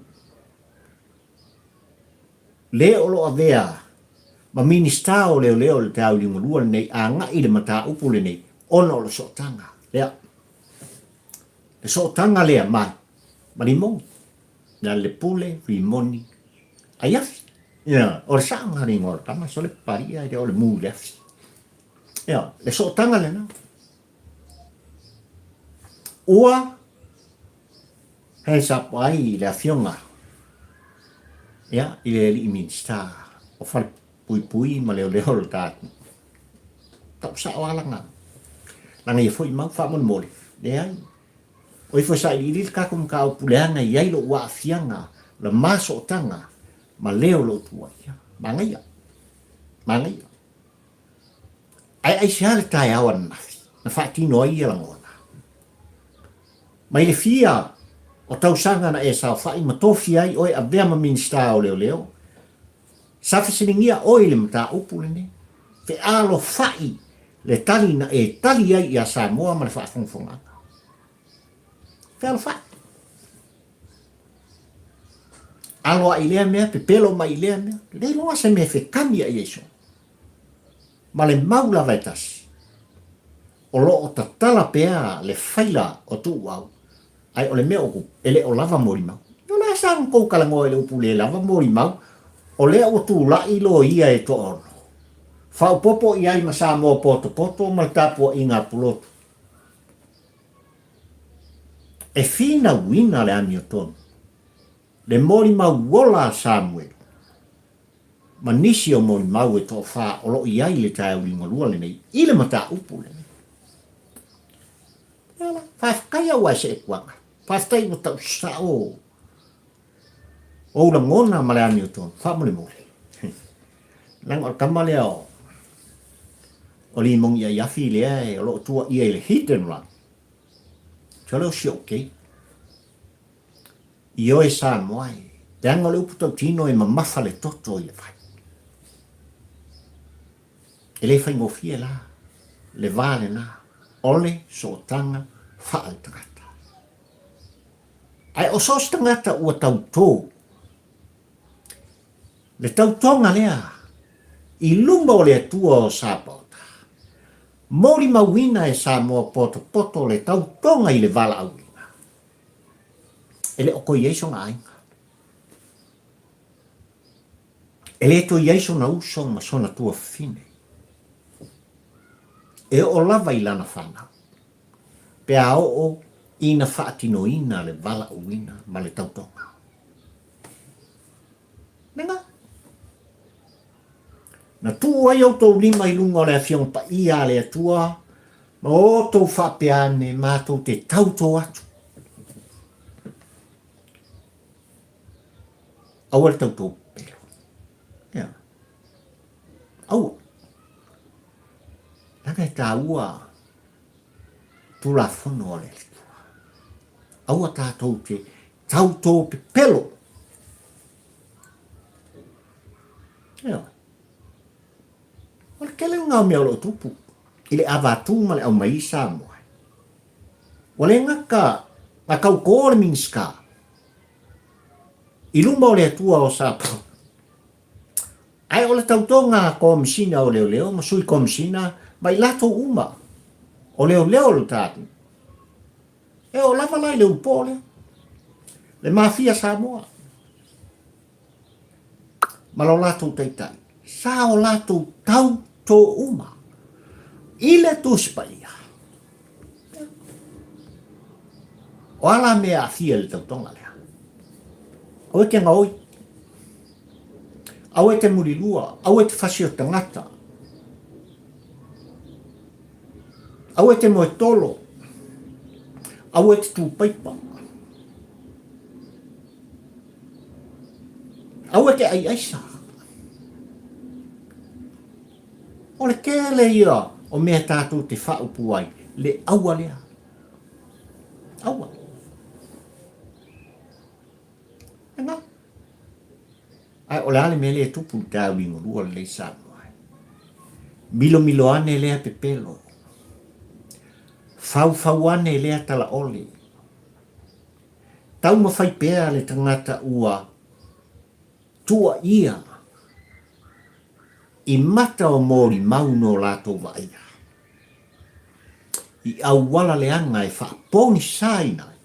Le o lo o avea ma Minisita o Leoleo o le Te Auliugalua lenei agai i le mataupu lenei ona o le sootaga lea. Le sootaga lea mai ma Limoni, le Alepule, Rimoni, Aiafi. Ia, o le sao lena o le igoa o le tama, sole papalia e le o le mu i le afi. Ia, le sootaga lena. Ua Hands up ai le afioga ia i le alii Minisita o Falepuipui ma Leoleo o le ta atunuu. Tau sao lava lana, lana ia foi mau faamolemole. Leai. O ifo e sailiili le tatou mataupu leaga e i ai lou aafiaga, la ma sootaga ma le o lou tuuaia. Manaia. Manaia. Ae aisea le taeao ananafi na faatino ai ia lagona? Mai le fia o tausaga na e saofai ma tofia ai oe avea ma Minisita o Leoleo, sa fesiligia oe i le mataupu lenei, fealofai le tali na e tali ai ia Samoa ma le faafogafogaaga. Fealofai. Alo ai i lea mea, pepelo mai i lea mea, le iloa se mea e fekami ai ai soo. Ma le mau lava e tasi. O lo o tatala pea le faila o Tuuau, ae o le mea o e le o lava molimau. O le a sa na tou talanoa i le upu le lava molimau, o lea ua tulai loia e toaono. Faaopoopo i ai ma Samoa potopoto ma le tapuaiga a Pulotu. E finauina le amiotonu, le molimau ola a Samuelu, ma nisi o molimau e toafa o lo o i ai i le taeao liugalua lenei i le mataupu lenei. Faafetai aua e seepuaga. Faafetai ua tau sao ou lagona ma le amiotonu. Faamolemole. Leaga o le tama lea o o Limogi Aiafi lea e o lo o tuuaia i le hit and run. Sole o si ou keiki. Ioe Samoa e, leaga o le upu tautino e mamafa le toto i le vai. E le faigofie la le va lena o le sootaga faaletagata. Ae o so o se tagata ua tautō, le tautoga lea i luma o le Atua o Sapaota, molimauina e Samoa potopoto le tautoga i le valaauina, e le o toe i ai sona aiga. E le toe i ai sona uso ma sona tuafafine. E oo lava i lana fanau, pe a oo ina faatinoina le valaauina ma le tautoga. Lena. Na tuu ai outou lima i luga o le Afioga Paia a le Atua, ma outou faapea ane, matou te tautō atu. Aua le tautō pepelo. Ia. Aua. Leaga e tāua Tulafono a le Atua. Aua tātou te tautō pepelo. Ia. O le tele lena o mea o lo o tupu i le avatū ma le aumai i Samoa. Ua le gata na tautō le Minisita i luma o le Atua o Samoa, ae o le tautoga a Komesina o Leoleo ma Sui Komesina ma i latou uma o leoleo o le tatou. E oo lava la i le ulupo lea, le Mafia Samoa ma lo latou taitai, sa o latou tautō uma i le Tusi Paia. O a la mea e aafia i le tautoga lea? Aua e te gaoi. Aua e te mulilua. Aua e te fasi o tagata. Aua e te moe tolo. Aua e te tū paipa. Aua e te ai aisa. O le tele ia o mea tātou te whaaupu ai, le aua lea. Aua. Ena. Ae o le a le mea lea e tupu i le taeao liugalua lenei Samoa e. Milomilo ane lea pepelo. Faufau ane lea talaole. Taumafai pea le tagata ua tuuaia i mata o molimau no latou vaaia. I auala leaga e faapogisaina ai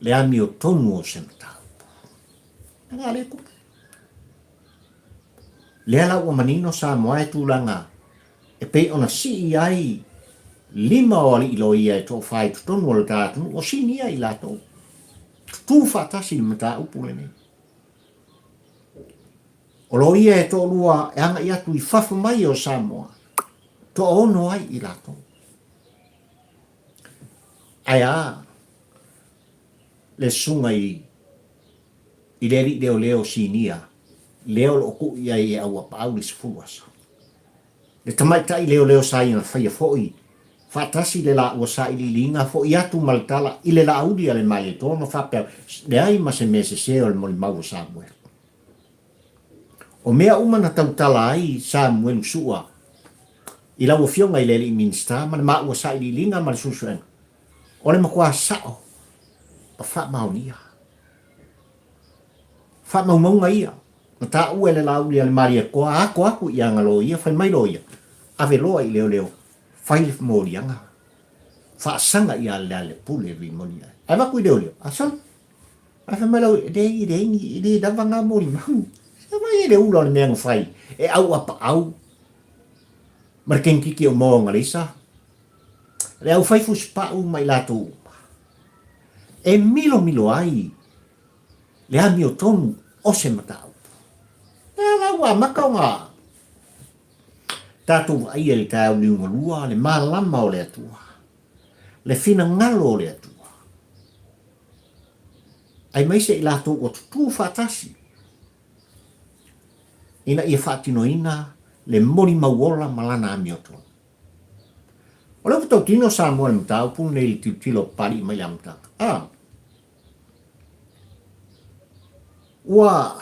le amiotonu o se mataupu. Lea le tupu. Lea la ua manino Samoa e tulaga e pei ona sii ai lima o alii loia e toafa i totonu o le ta atunuu, o sinia i latou. Tutu faatasi i le mataupu lenei. O loia e toalua e agai atu i fafo mai o Samoa, toaono ai i latou. Ae a le susuga i i le alii leoleo sinia lea o lo o tuu i ai e Auapaau le 10 aso. Le tamaitai leoleo sa ia na faia foi faatasi le laua sailiiliga foi atu ma le tala i le laauli a le Malietoa ma faapea, Leai ma se mea sese o le molimau o Samuelu. O mea uma na tautala ai Samuelu Sua i lau Afioga i le Alii Minisita ma le maua sailiiliga ma le suesuega, o le matua sao ma faamaonia. Faamaumauga ia na taua e le Laauli a le Malietoa ako atu i ana loia, fai mai loia, ave loa i leoleo, fai le moliaga, faasaga ia Lealepule Rimoni ai. Ae avatu i leoleo, a sala. Ae fai mai lau, e leai, e leai ni, e le lava ngā molimau. Se mai e le ula o le mea na fai, e auapaau ma le kenikiki o Moa Galeisa, le aufai fusipau ma i latou uma. E milomilo ai le amiotonu o se mataupu. Lea la ua amata ona tatou vaaia i le taeao liugalua le malama o le Atua. Le finagalo o le Atua. Aemaise i latou ua tutū faatasi ina ia faatinoina le molimau ola ma lana amiotonu. O lea ua tautino Samoa i le mataupu lenei i le tilotilo a Papalii mai le amataga. A Ua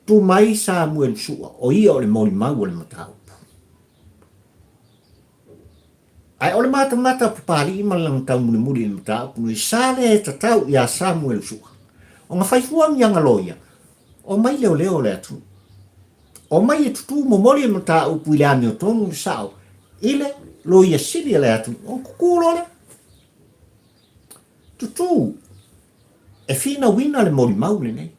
tu mai Samuelu Sua, o ia o le molimau o le mataupu. Ae o le matamata a Papalii ma lana taumulimuli i le mataupu lenei, sa le tatau iā Samuelu Sua ona fai fua ni ana loia, omai leoleo o le atunuu. Omai e tutū momoli le mataupu i le amiotonu le sao i le loia sili a le atunuu, ona tutū loa lea. Tutū e finauina le molimau lenei.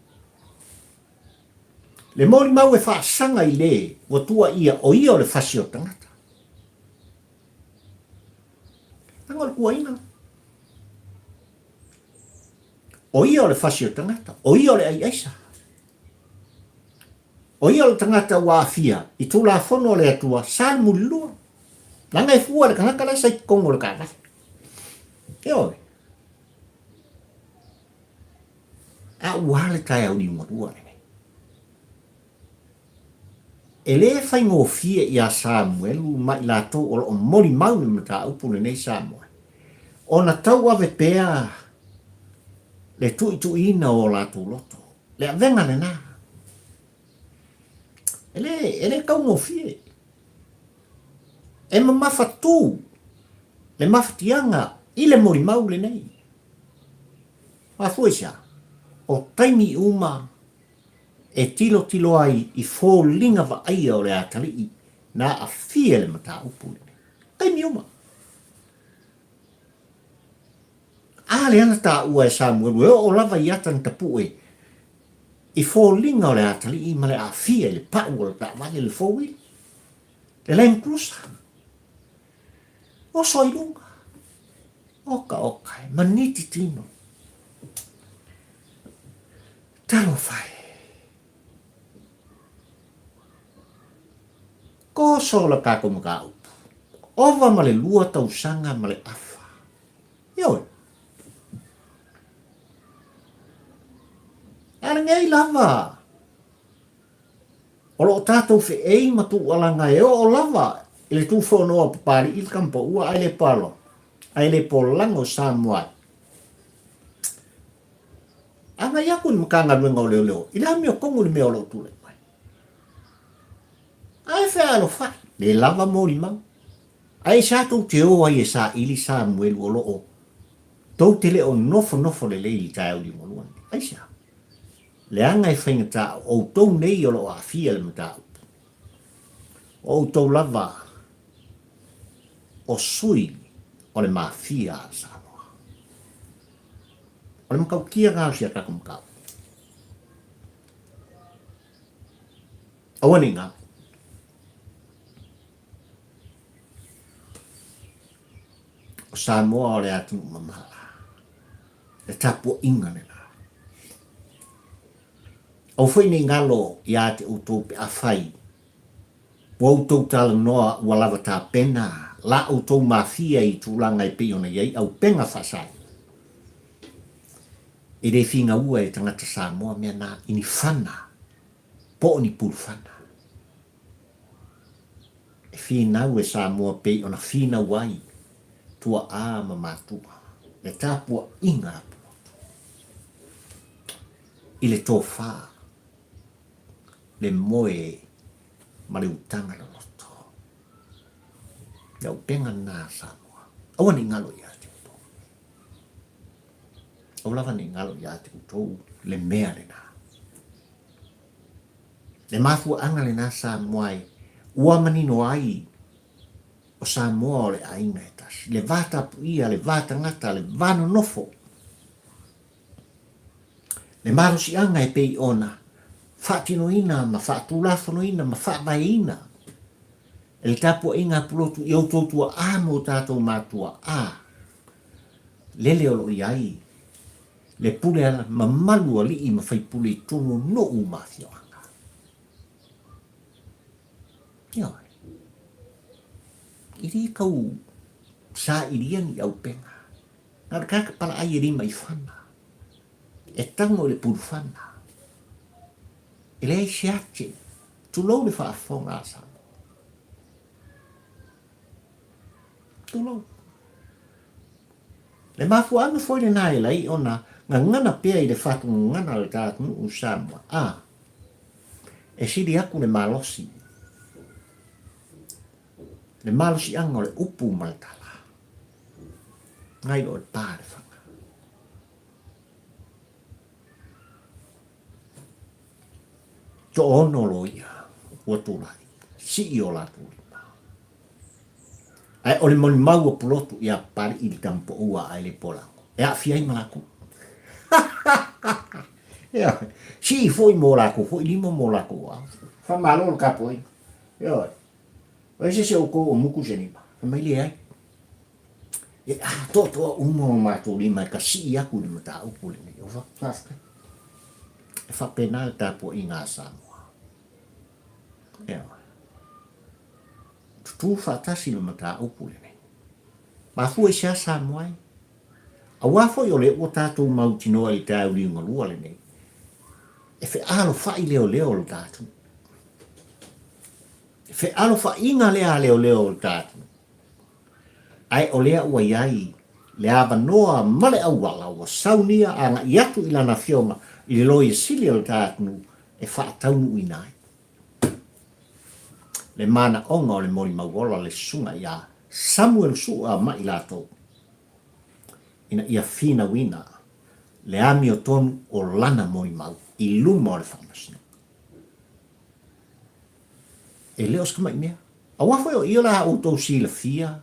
Le molimau e faasaga i le ua tuuaia o ia o le fasi o le tagata. Leaga o le tuuaiga. O ia o le fasi o le tagata, o ia o le aiaisa. O ia o le tagata ua aafia i Tulafono a le Atua sa le mulilua. Leaga e fua le tagata la sa i totonu o le taavale. Ioe. A ua le taeao liugalua lenei. E le faigofie iā Samuelu ma i latou o lo o molimau i le mataupu lenei Samoa, ona tauave pea le tuituiina o o latou loto. Le avega lena. E le, e le taugofie. E mamafatū le mafatiaga i le molimau lenei. Mafua i se a? O taimi uma e tilotilo ai i foliga vaaia o le atalii na aafia i le mataupu lenei. Taimi uma. A lea na taua e Samuelu e oo lava i ata na tapue i foliga o le atalii ma le aafia i le pau o le taavale, le four wheel, le Land Cruiser. Oso i luga. Oka oka e, maniti tino. Talofa e. Koso la tatou mataupu. Ova ma le lua tausaga ma le afa. Ioe. A lenei lava, o lo o tatou feei ma tuualaga e oo lava i le tufonoa o Papalii le tamapaua ae le palo, ae le polago Samoa ai. Agai aku i le Matagaluega o Leoleo i le amiotonu i le mea o lo o tulai mai. Ae fealofai, le lava molimau. Ae i sa tou te o ai e saili Samuelu o lo o tou te le o nofonofo lelei i le taeao liugalua lenei? Aisea? Leaga e faigata o outou nei o lo o aafia i le mataupu. O outou lava o sui o le mafia a Samoa. O le matautia lena o si a tatou mataupu. Aua ne i galo. O Samoa o le atunuu mamala. Le tapuaiga lena. Aua foi ne i galo ia te outou pe afai ua outou talanoa ua lava tapena la outou mafia i tulaga e pei ona i ai auupega faasaina. E le fingaua e tagata Samoa mea na i ni fana po o ni pulufana. E finau e Samoa pei ona finau ai tua'a ma matua le tapuaiga a Pulotu i le tofa, le moe ma le utaga loloto. Le auupega lena a Samoa. Aua ne i galo ia te outou. Aua lava ne i galo ia te outou le mea lena. Le mafuaaga lena Samoa e ua manino ai o Samoa o le aiga e tasi, le va tapuia, le va tagata, le va nonofo, le malosiaga e pei ona faatinoina ma faatulafonoina ma faavaeina e le tapuaiga a Pulotu i outou tuaa ma o tatou matua, a lele o lo o i ai le pule a mamalu alii ma faipule i totonu o nuu ma afioaga. Ioe. E le tau sailia ni aupega. Na o le tagata palaai e limaifana, e tago i le pulufana, e leai se ate, tulou le faafofoga a Samoa. Tulou. Le mafuaaga foi lena e lai ona gagana pea i le fatu gagana o le ta atunuu o Samoa, a, e sili atu le malosi, le malosiaga o le upu ma le tala, nai lo le pa le faga. Toono loia ua tulai, sii o latou lima. Ae o le molimau a Pulotu ia Papali'i le tama poua a Aelepolago, e aafia ai ma latou. Ioe. Sii foi mo latou foi lima mo latou aao. Faamalo le tapuaiga. Ioe. O ai se isi o outou o mutu se lima? Fai mai, Leai. E atoatoa uma o matou lima e kasii atu i le mataupu lenei. O faafetai. E faapena le tapuaiga a Samoa. Ioe. Tutū faatasi le mataupu lenei. Mafua i se a Samoa e? Aua foi o lea ua tatou mautinoa i le taeao liugalua lenei, e fealofai leoleo o le ta atunuu. E fealofaiga lea a leoleo o le ta atunuu. Ae o lea ua i ai le avanoa ma le auala ua saunia agai atu i lana afioga i le Loia Sili o le ta atunuu e faataunuuina ai le manaoga o le molimau ola le susuga ia Samuel Su'a ma i latou ina ia finauina le amiotonu o lana molimau i luma o le Faamasinoga. E le o se tamai mea. Aua foi o ia o le a outou silafia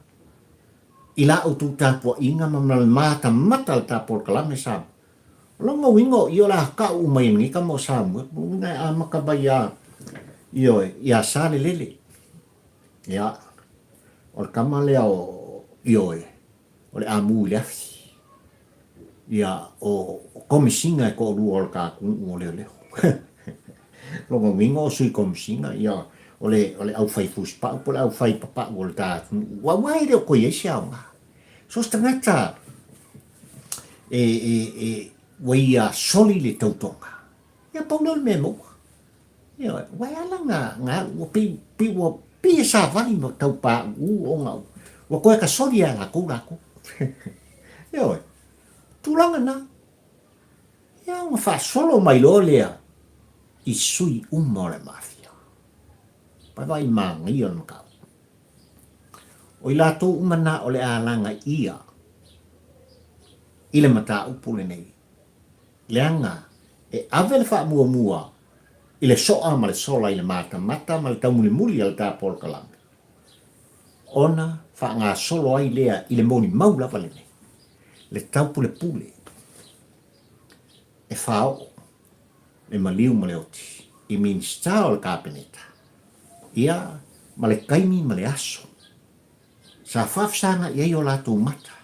i la outou tapuaiga ma le matamata o le ta polokalame Samoa. O lona uiga o ia o le a kau uma i lenei tama o Samoa, o lona uiga e amata mai ia, ioe, ia Salelele. Ia, o le tama lea o, ioe, o le amu i le afi. Ia, o Komesina e toalua o le ta atunuu o leoleo. Lona uiga o Sui Komesina, ia, o le, o le aufai fusipau po o le aufai papau o le ta atunuu. Aua e le o toe i ai se aoga. So se tagata e, e, e, ua ia soli le tautoga, ia pau lea o le mea e maua. Ioe, ua e ala na, na alu, ua pei, pei ua, pei e savali ma tau pauu ona ua toe tasoli ia latou latou. Ioe, tulaga na. Ia ona faasolo mai loa lea i sui uma o le Mafia. Vaai i manaia o le mataupu. O i latou uma na o le a lagaia i le mataupu lenei, leaga e ave le faamuamua i le soa ma le sola i le matamata ma le taumulimuli a le ta polokalame, ona faagasolo ai lea i le molimau lava lenei, le taupulepule e faaoo le maliu ma le oti i Minisita o le Kapeneta, ia, ma le taimi ma le aso sa faafesagai ai o latou mata,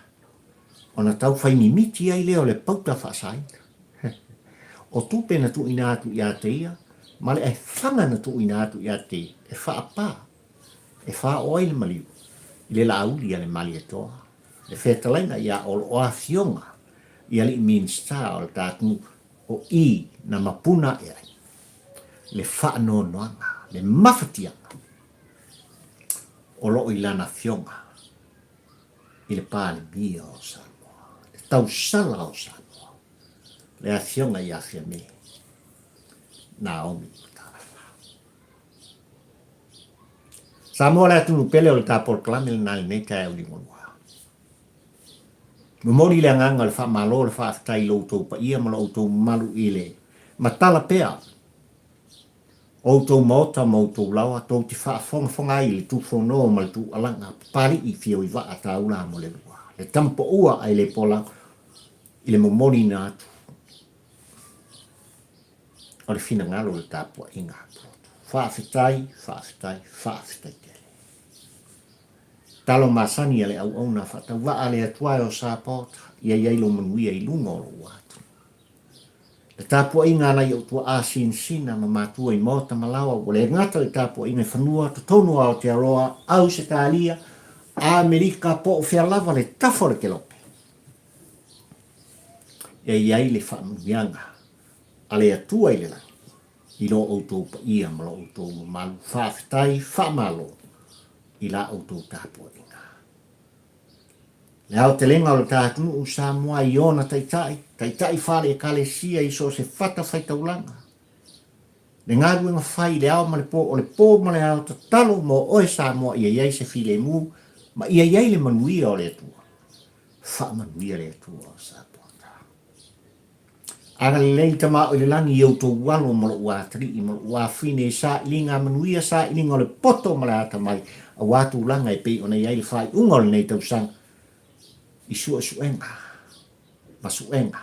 ona tau fai mimiti ai lea o le pauta faasaina. O tupe na tuuina atu ia te ia ma le aefaga na tuuina atu ia te ia e faapā, e faaoo ai le maliu i le laauli a le Malietoa, le fetalaiga ia o lo o afioga i alii Minisita o le ta atunuu O i na mapuna aʻe ai le faanoanoaga, le mafatiaga o loo i lana afioga i le Palemia o Samoa, le tausala o Samoa, le afioga ia Fiame Naomi Mataafa. Samoa le atunuu pele o le ta polokalame lena i lenei taeao liugalua. Momoli le agaga o le faamalo o le faafetai i lo outou paia ma lo outou mamalu i le matala pea o outou maota ma outou laoa tou te faafogafoga ai i le tufono ma le tuualaga Papali'i Fioivaa Taula mo le lua le tama poua ae le pola i le momoliina atu o le finagalo o le tapuaiga a Pulotu. Faafetai, faafetai, faafetai tele. Talo masani a le auauna faatauvaa a le Atua e o Sapota, ia i ai lou manuia i luga o lou atu. Le tapuaiga a nai ou tuaa sinasina ma matua i maota ma laoa, ua le gata le tapuaiga i fanua, totonu o Aotearoa, Ausetalia, Amerika po o fea lava le tafa o le kelope, e i ai le faamanuiaga a le Atua i le lagi i lo outou paia ma lo outou mamalu. Faafetai, faamalo i la outou tapuaiga. Le aotelega o le ta atunuu Samoa i ona taitai, taitai faale-Ekalesia i so o se fatafaitaulaga, le galuega fai i le ao ma le po, o le po ma le ao tatalo mo oe Samoa ia i ai se filemu ma ia i ai le manuia o le Atua. Faamanuia le Atua o Samoa. Agalelei Tama o i le lagi i outou alo ma lou atalii ma lou afine i sailiga manuia, sailiga o le poto ma le atamai, aua tulaga e pei ona i ai le faaiuga o lenei tausaga i suesuega ma suega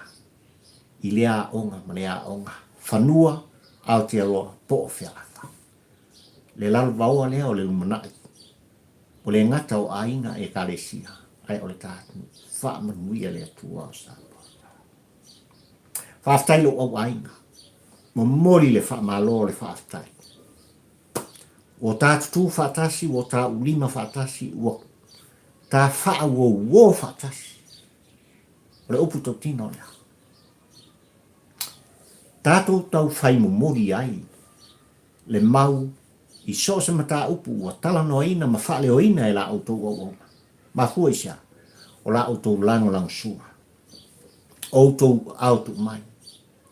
i lea aoga ma lea aoga, fanua, Aotearoa po o fea lava. Le lalovaoa lea o le lumanai, ua le gata o aiga Ekalesia, ae o le ta atunuu. Faamanuia le Atua o Samoa. Faafetai lou au aiga. Momoli le faamalo o le faafetai. Ua ta tutū faatasi, ua ta ulima faatasi, ua ta faauouo faatasi. O le upu tautino lea. Tatou tau fai momoli ai le mau i so o se mataupu ua talanoaina ma faaleoina e la outou auauna. Mafua i se a? O la outou lagolagosua, outou ao tuu mai,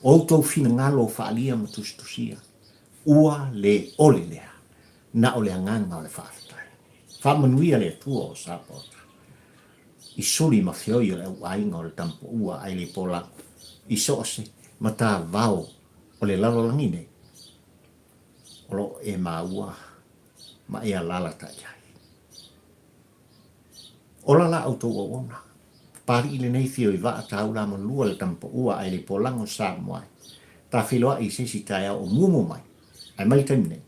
outou finagalo faaalia ma tusitusia, ua le ole lea, na o le agaga o le faafetai. Faamanuia le Atua o Sapaota i suli ma feoi o le au aiga o le Tamapaua ae le Polago i so o se matavao o le lalolagi nei o lo o e maua ma e alalatai ai. Ola la outou auauna. Papalii lenei fio i vaa taula malua le tamapaua ae le polago Samoa e ta feiloai i se isi taeao o muamua mai ae mai le taimi nei.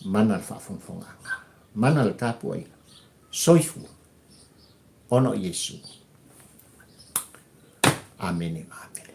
Mana le faafogafogaaga. Mana le tapuaiga. Soifua. Ona o Iesu. Amene ma amene.